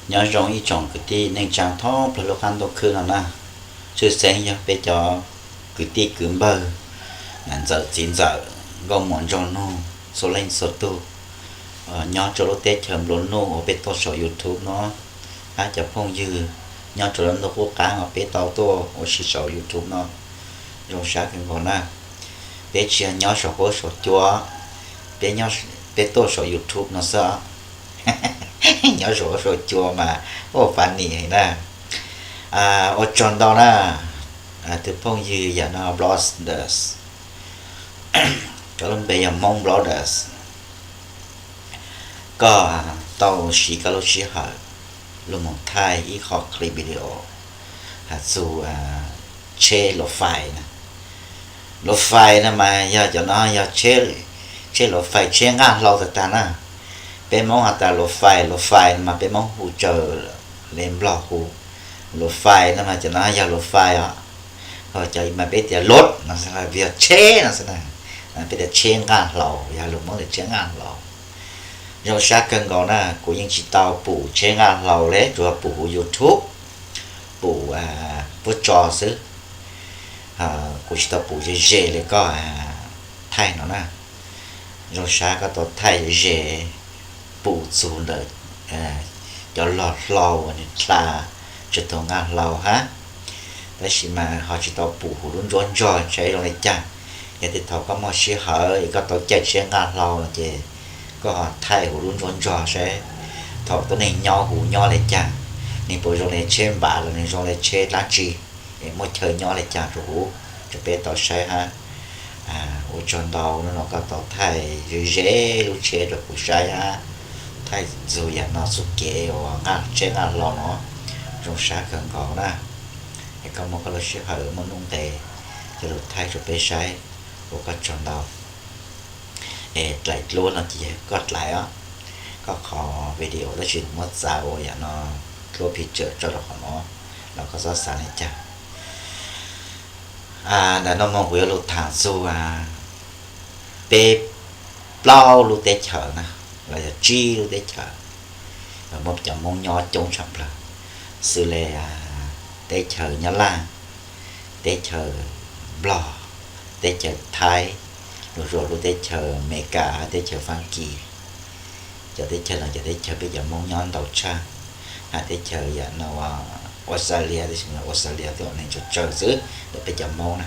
Nyob zoo ib tsoom kwv tij neej tsaa thoob plawg lub qab ntuj khwb no na. Tshwj xeeb yog peb cov kwv tij kwv npawg, nam ntxawm txiv ntxawm, nkauj muam nraug nug, txhua leej txhua tug, nyob rua lub teb chaws nplua nuj uas peb tuaj saum YouTube no, hab cov phooj ywg nyob rua lub ntuj qub qab uas peb tau tuaj ua si saum YouTube no, zoo sab kawg nkaus na. Peb tsis yog nyob saum huab saum cua, peb, peb tuaj saum YouTube no xwb. Nyob saum huab saum cua mas ua funny na. Ua tsaug ntau na, tus phooj ywg yam no Blooders, koj lub npe yog Hmoob Blooders. Koj tau siv koj lub sij hawm lug moog thaij ib qho clip video has txug tsheb lo-fi na. Lo-fi no mas yog cov no yog tsheb lo-fi, tsheb nqaj hlau tag tag na. Peb Moob has tas lo-fi, lo-fi no mas peb Moob hu tsawg le Nplog hu lo-fi no mas cov no yog lo-fi os. Ho cov mas peb tias lod no xwb, yog tsheb no xwb na. Peb tias tsheb nqaj hlau, yog lus Moob tias tsheb nqaj hlau. Zoo sab kawg nkaus na, kuv yeej tsis tau pum tsheb nqaj hlau le, tsuas pum huv YouTube, pum puab tso xwb. Kuv tsis tau pum ze ze le koj thaij no na. Zoo sab koj tau thaij ze ze, pum txug ntawm cov log hlau uas nwg dlha tsua tug nqaj hlau hab. Tab sis mas ho tsis tau pum huv lub ntsuab ntsog saib zoo le caag. Yog tej thaum koj muaj sij hawm es koj tau caij tsheb nqaj hlau no ces koj ho thaij huv lub ntsuab ntsog saib thaum tuab neeg nyob huv nyob le caag, nwg puas zoo le tsheb npav los nwg zoo le tsheb dlaab tsi, es muaj chaw nyob le caag rua huv, rua peb tau saib hab. Ua tsaug ntau hnub no koj tau thaij ze ze lub tsheb rua kuv saib hab, thaij txug yam no txuj kev uas tsheb nqaj hlau no, zoo sab kawg nkaus na. Es koj muaj koj lub sij hawm muaj nuj nqes coj lug thaij rua peb saib, ua koj tsaug ntau. Es dlaim dluab no ces koj dlaim os, koj qhov video tab sis muab txav ua yam no, dluab picture tso rau qhov no, los koj txhob xav le caag. Ntawm no mas kuv yuav lug thaam txug peb plaub lub teb chaws na, los yog tsib lub teb chaws, muaj cov Moob nyob coob tshaj plawg, xws le teb chaws Nyab Laj, teb chaws Nplog, teb chaws Thaib, lug rua lub teb chaws Amelikas hab teb chaws Faab Kis. Cov teb chaws no cov teb chaws peb cov Moob nyob ntau tshaj, hab teb chaws yam no Australia, tab sis Australia twb ua neeg tsawg tsawg xwb ntawm peb cov Moob na.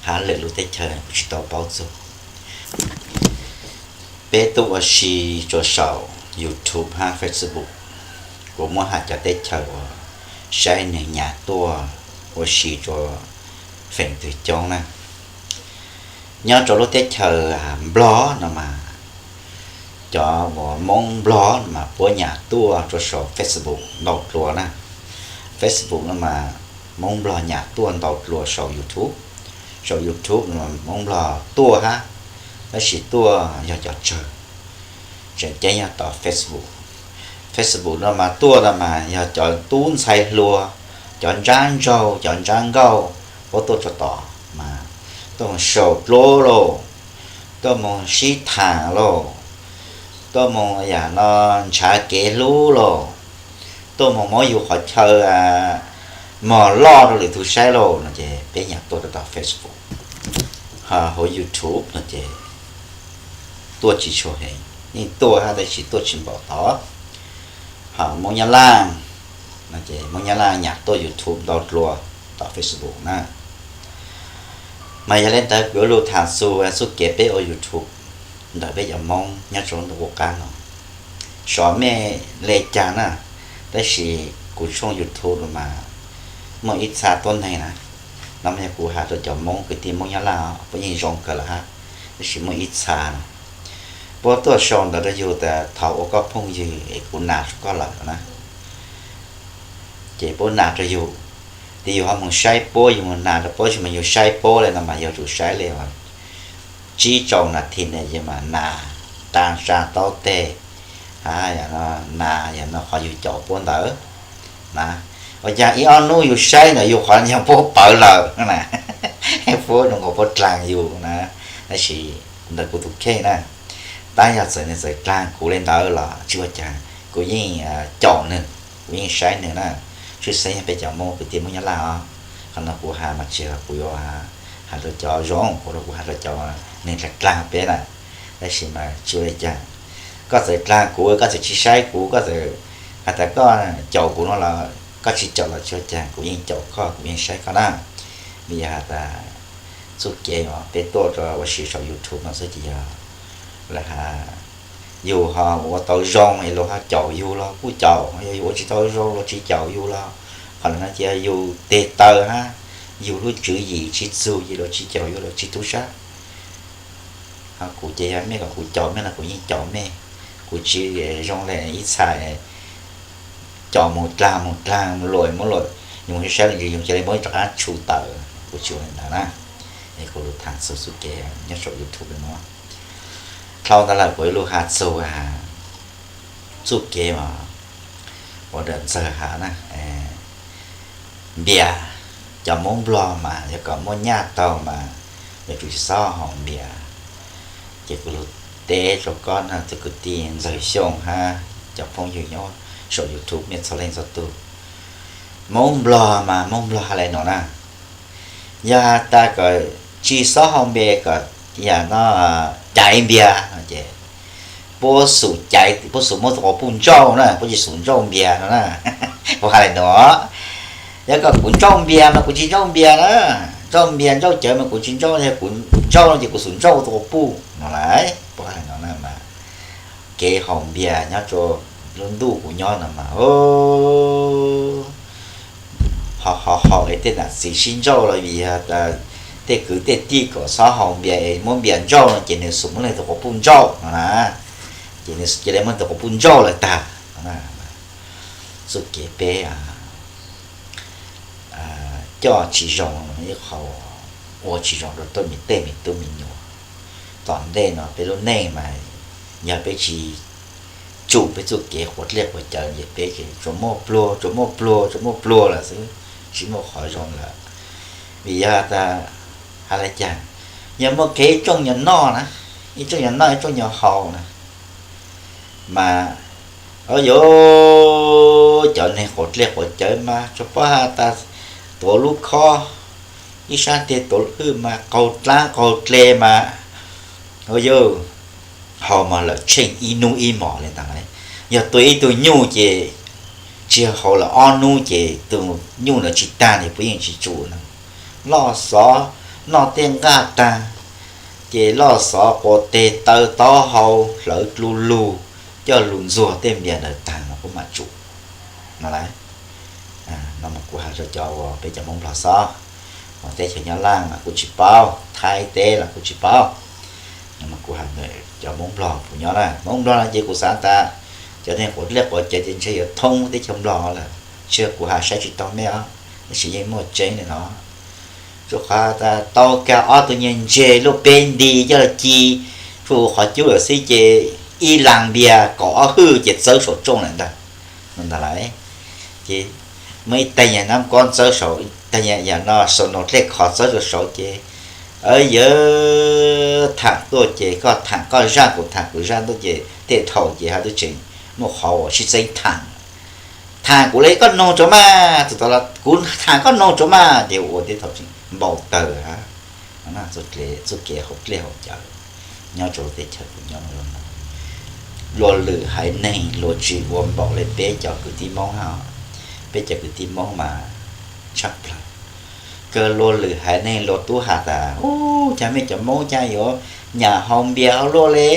Hab lwm lub teb chaws kuv tsis tau paub txug. Peb tuaj ua si rua saum YouTube hab Facebook, kuv muab has cov teb chaws uas saib neeg nyam tuaj ua si rua feem twg coob na. Nyob rua lub teb chaws Nplog no mas, cov uas Moob Nplog no mas puab nyam tuaj rua saum Facebook ntau dlua na. Facebook no mas Moob Nplog nyam tuaj ntau dlua saum YouTube. Saum YouTube no Moob Nplog tuaj hab, tab sis tuaj yog cov tsawg, tseem ceeb yog tom Facebook. Facebook no mas tuaj no mas yog cov tub ntxhais hluas, cov ntsab ntsaug, cov ntsab nkauj, puab tuaj rua tom mas tuaj moog sau dluab lauj, tuaj moog sib thaam lauj, tuaj moog yam no nrhav kev hlub lauj, tuaj moog muab yug qhov chaw mog loj rau lwm tug saib lauj no ces peb nyam tuaj rau tom Facebook. Ho hauv YouTube no ces tuaj tsis tshua heev, yeej tuaj hab tab sis tuaj tsis npaum tod. Ho Moob Nyab Laj no ces Moob Nyab Laj nyam tuaj YouTube ntau dlua tom Facebook na. Mas yog le ntawd kuv yuav lug thaam txug txuj kev peb ua YouTube ntawm peb cov Moob nyob rua lub ntuj qub qab no, sov mej le caag na. Tab sis kuv tshooj YouTube no mas muaj ib txha tuab neeg na, no mas yog kuv has rua cov Moob kwv tij Moob Nyab Laj puab yeej zoo kawg lawm hab, tab sis muaj ib txha no puab tuaj sau ntawv rua yug tas thaum ua koj phooj ywg es kuv nas rua koj lawm na. Ces puab nas rua yug, tes yug ho moog saib puab, yug moog nas rua puab, tsis mas yug saib puab le no mas yug tsum saib le tsib rau nas this ne, yog mas nas taa tsa taub teg, hab yam no nas yam no qhov yug caum puab ntawd na. Ua caag ib ob nub yug saib ntawm yug qhov yog puab pawv lawm na, puab zoo nkaus puab dlaag yug na. Tab sis ntawm kuv tus kheej na, tab yog txawm nwg txawm dlaag kuv le ntawd los tsis ua caag, kuv yeej caum nws, kuv yeej saib nws na. Tshwj xeeb yog peb cov Hmoob kwv tij Hmoob nyob Laj os. Qhov no kuv has mas tsis yog kuv yuav has rau cov zoo, kuv rau kuv has rau cov neeg dlag dlag peb na. Tab sis mas tsis ua li cas, koj txawm dlag kuv, koj txawm tsis saib kuv, koj txawm has tas koj caum kuv no los koj tsis caum los tsis ua cas, kuv yeej caum koj, kuv yeej saib koj na. Vim yog has tas txuj kev uas peb tuaj rau ua si saum YouTube no xwb ces yog lawv has yus ho ua tau zoo es luag ho caum yus los kuj caum, yog yus ua tsis tau zoo luag tsis caum yus los qhov no ces yog yus tes taw hab yus lub tswv yim tsis txug ces luag tsis caum yus, luag tsis tub sab. Ho kuv ces yog mej kom kuv caum mej los kuv yeej caum mej. Kuv tsis zoo li ib txhais caum mus dlag mus dlag mus luam mus luam, yus mus saib saib yus cia li muab rov qab tshu tawm, kuv tsis ua li ntawd na. Es kuv lug tham txug txuj kev nyob saum YouTube no. Dlhau ntawd lawm kuv yuav lug has txug txuj kev uas ua dawm ntxawg has na. Npias, cov Moob Nplog mas yog kom muaj nyaj taug mas yuav tsum tsis txhob haus npias. Ces kuv lug teb rau koj na tus kwv tij Ntxawg Xyooj hab cov phooj ywg nyob saum YouTube mej txhua leej txhua tug. Moob Nplog mas Moob Nplog has le nuav na, yog has tas kom tsis txhob haus npias kom yam no caiv npias no ces puab xum caiv, puab xum muab tus quas puj ntsauj na, puab tsis xum ntsauj npias no na. Puab has le nuav, yog kom kuv ntsauj npias mas kuv tsis ntsauj npias na, ntsauj npias ntsauj cawv mas kuv tsis ntsauj, yog kuv ntsauj no ces kuv xum ntsauj tus quas puj no lauj. Puab has le nuav na mas kev haus npias nyob rua lub ntuj kuv nyob no mas ho ho haus es tej nam txiv sib ntsauj los vim yog tej kwv tej tij kom txhob haus npias es muab npias ntsauj no ces nws xum muab leej tus quas puj ntsauj no na, ces nws cia li muab tus quas puj ntsauj lawm tag no na. Txuj kev peb coj tsis zoo, ib qho ua tsis zoo rau tuab mi tej me tub me nyuam. Tom ntej no peb lub neej mas yog peb tsis tsum peb txuj kev quav dlej quav cawv ces peb tsuas muaj pluag, tsuas muaj pluag, tsuas muaj pluag lawm xwb, tsis muaj qhov zoo lawm. Vim yog tas has le caag, yog muaj kev ib tsoom nyuag noj na, ib tsoom nyuag noj ib tsoom nyuag haus na, mas o yog cov neeg quav dlej quav cawv mas tsuas paub has tas tuav lub khob, ib sab tes tuav lub hwj mas qaug dlaab qaug dle mas o yog haus mas lawm tsheej ib nub ib mos le ntag lauj. Yog tua ib tug nyuj ces tsis haus lawm ob nub ces tus nyuj ntawd tsis tag nws puav yeej tsis tsum na. Loj xov noj tej nqaj tag ces loj xov quas teg taw taub hau hlawv dlu lug coj lug ntxuag tej npias ntawd tag mas kuv mam tsum no lauj. No mas kuv has rau cov uas peb cov Moob Nplog xwb, hos teb chaws nyob Laj mas kuv tsis paub, Thaib teb los kuv tsis paub. No mas kuv has cov Moob Nplog kuv nyob na, Moob Nplog no ces kuv xav tas cov neeg quav dlej quav cawv ces ntshe yuav thoob teb chaws Nplog lawm, tsis yog kuv has saib tsis taug mej os, tab sis yeej muaj tseeb li no. Rua qhov tas tau kag ob tug nyuag ntses luaj peb nti coj los ci rua qhov cub lawm xwb ces ib laa npias kaum ob hwj ces txawb saum rooj lawm ntag. No ntag lauj, ces muaj ib tag nyuag nab kob txawb saum, ib tag nyuag yam no sau no dlej khov txawb rua saud ces yawg tham tuaj ces koj tham koj zaj kuv tham kuv zaj tuaj ces tej thaum ces hab twb tseem muaj qhov uas sib txeeb tham. Tham kuv le koj noog tsuav mas, tus tod los kuv tham koj noog tsuav mas, ces ua tej thaum tseem npau taws hab. Txuj kev haus dlej haus cawv nyob rua teb chaws kuv nyob no, luag lwm haiv neeg luag tsis ua npaum le peb cov kwv tij Moob hab. Peb cov kwv tij Moob mas tshaj plawg. Kawg luag lwm haiv neeg luag tub has tas, ub, cov mej cov Moob cas yuav nyam haus npias ua luaj le,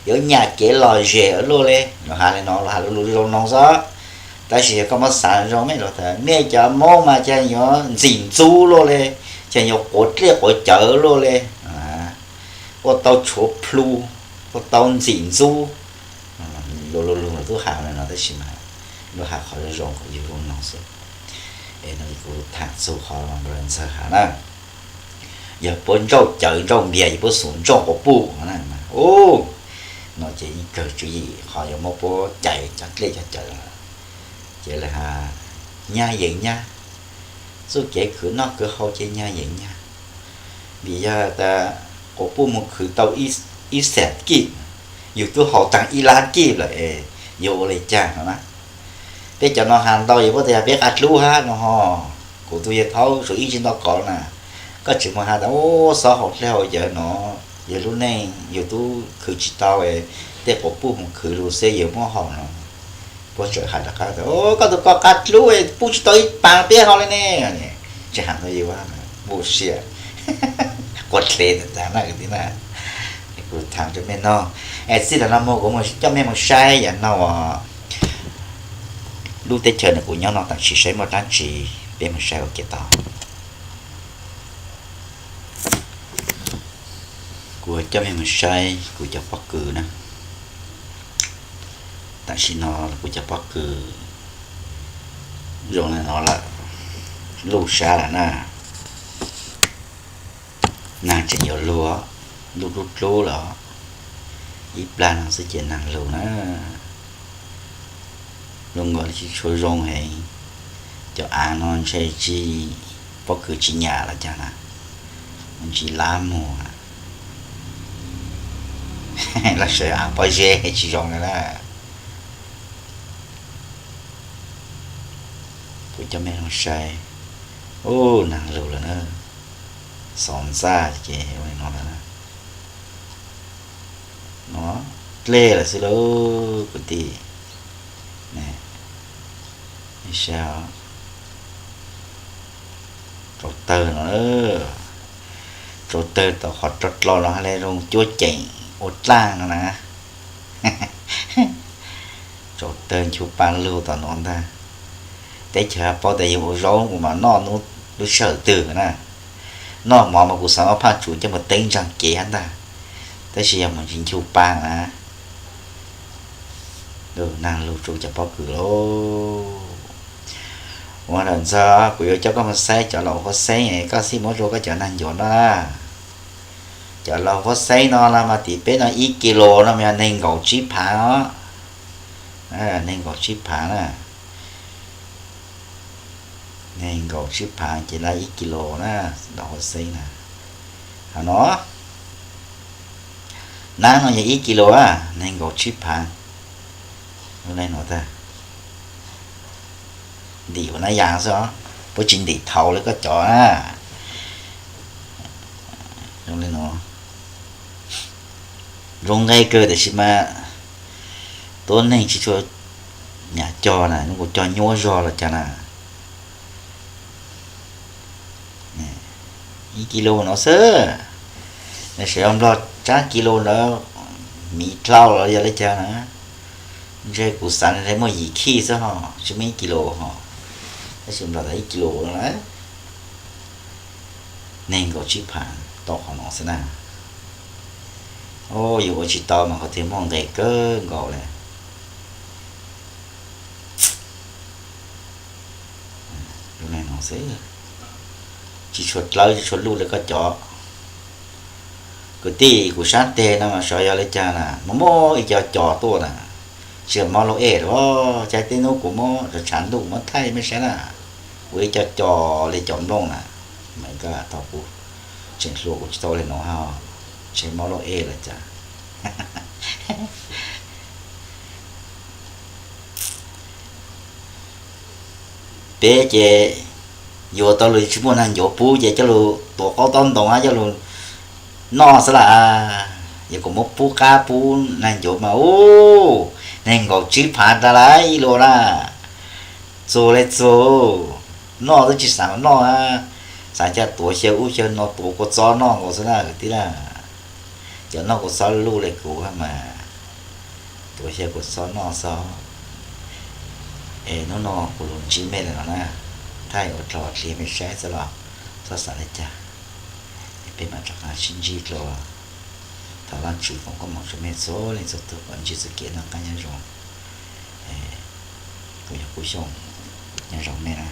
yuav nyam kev lom zem ua luaj le. Luag has le no, luag has lus zoo no xwb. Tab sis yog koj muab xav zoo mej, luag tas mej cov Moob mas cas yuav ntxim ntxub luaj le, cas yuav quav dlej quav cawv luaj le, ua tau tshuav plhu, ua tau ntxim ntxub. Luag lug luag tub has le no tab sis mas luag has qhov zoo zoo kom yug zoo no xwb. Es no kuv tham txug qhov ntawd ntxawg has na, yog puab ntsauj cawv ntsauj npias ces puab xum ntsauj quas puj no ces yeej kawg tswv yim qhov yuav muab puab cais cov dlej cov cawv. Ces lawv has nyab yees nyab, txuj kev khwv noj khwv haus ces nyab yees nyab. Vim yog tas quas puj mus khwv tau ib xees kij, yug tub haus taag ib lab kij lawm es Yuav ua li cas no na? Peb cov no has ntau yuav paub tias yog peb qab dlub hab no ho. Kuv tus yawg thaub saum ib tsis ntau qhov na, koj tseem mus has tas ub xob hauv dlej hauv cawv no, yawg lub neej yawg tub khwv tsis tau, tej quas puj mus khwv lug xwb yawg muab haus no. Puab txawm has rov qab tas koj tus ko qab dlub, puj tsis tau ib paag peb haus li ne. Tseem has ntau yuav, npuj siab, quav dle tag na kwv tij na. Kuv tham rua mej noog, es txij ntawm no mus kuv coj mej mus saib yav no lub teb chaws no kuv nyob no tam sim saib muaj dlaab tsi, peb mus saib ua ke tau. Kuv coj mej mus saib kuv cov pob kws na. Tam sim no kuv cov pob kws zoo le no lawm, luj sab lawm na. Naag tseem yuav lug, luj dlub dlub lawm, ib plag no xwb ces naag lug na. Lug nkaus tsis tshua zoo heev. Cov av no ntshe tsis, pob kws tsis nyam los cas na, tsis lab muag. Los sawv av pob zeb tsis zoo li na. Kuv coj mej mus saib, ub, naag lug lawm na. Xov ntxaj ces ua li no lawm na. No, dlej lawm xwb lauj kwv tij. Saib, tsau tawg no, tsau tawg tom qhov rau dlau no hab le zoo cuab ceem ua dlaaj no na. Tsau tawg nchu pa lug tom no ntag. Teb chaws paub tas yug ua zaub kuv mas noj lub sij hawm twg na. Noj mov mas kuv xav muab phaj tsum coj mus teeb ntsaag cev hab ntag, tab sis yog mus tsis nchu pa na. Naag lug rua cov pob kws lauj. Ua ntawm ntxog kuv yuav coj koj mus saib cov laus huab xeeb, koj xij muab rua koj cov naag ncuav noj na. Cov laus huab xeeb no los mas tim peb no ib kis lus no mas yog neeg nkaum tsib phav os. Neeg nkaum tsib phav na. Neeg nkaum tsib phav ces lawm ib kis lus na, laus huab xeeb na. Hov no, naab no yog ib kis lus, neeg nkaum tsib phav. Ntim ua nab yaas xwb os, puab tsis ntim thaus li koj cov na. Zoo li no, zoo nqe kawg tab sis mas tuab neeg tsis tshua nyam cog na, kuv cog nyuaj zog los cas na. Ib kis lus no xwb, sawv daws nplog tsab kis lus ntawd miv dlau los yog li cas na. Ntshe kuv xav ntshe muaj yim khij xwb ho, tsis muaj ib kis lus ho, tab sis nplog tas ib kis lus no na. Neeg nkaum tsib phav tau qhov no xwb na. Yus ua tsis tau mas qhov twg muaj nqe kawg nkaus li. Tsis tshua dlawb tsis tshua luj li koj cov. Kwv tij, kuv sab teg no mas xyov yog li cas na, muaj muaj ib co cos tuaj na, tsis mob lub ej los, cas tej hnub kuv muab tshav ntuj muab thaij mej saib na, ua ib co cos li cov nplooj na, mas koj tau kuv tseem hluas kuv tsis tau li no, tseem mob lub ej los cas. Peb ces yuav tau lug tsis muaj naag ncuav pub ces coj lug tuav qaub taub ntoo hab coj lug noj xwb las. Yog kuv muab pub qab pub naag ncuav mas ub, neeg nkaum tsib phav tas lawm ib lus na. Txuag li txuag, noj twb tsis xav noj, xav ca tuav xyaw ub xyaw no tuav kua txob noj nkaus xwb na kwv tij na. Cov noj kua txob luj li kuv mas tuav xyaw kua txob noj xwb. Es hnub no kuv lug ntsib mej li no na, thaij ua dlog dliag mej saib xwb los txhob xav li cas. Es peb mam rov qab sib ntsib dlua. Thov Vaajtswv foom koob moov rua mej txhua leej txhua tug kom ntsib txuj kev noj qaab nyob zoo. Kuv yog Kub Xyooj, nyob zoo mej na.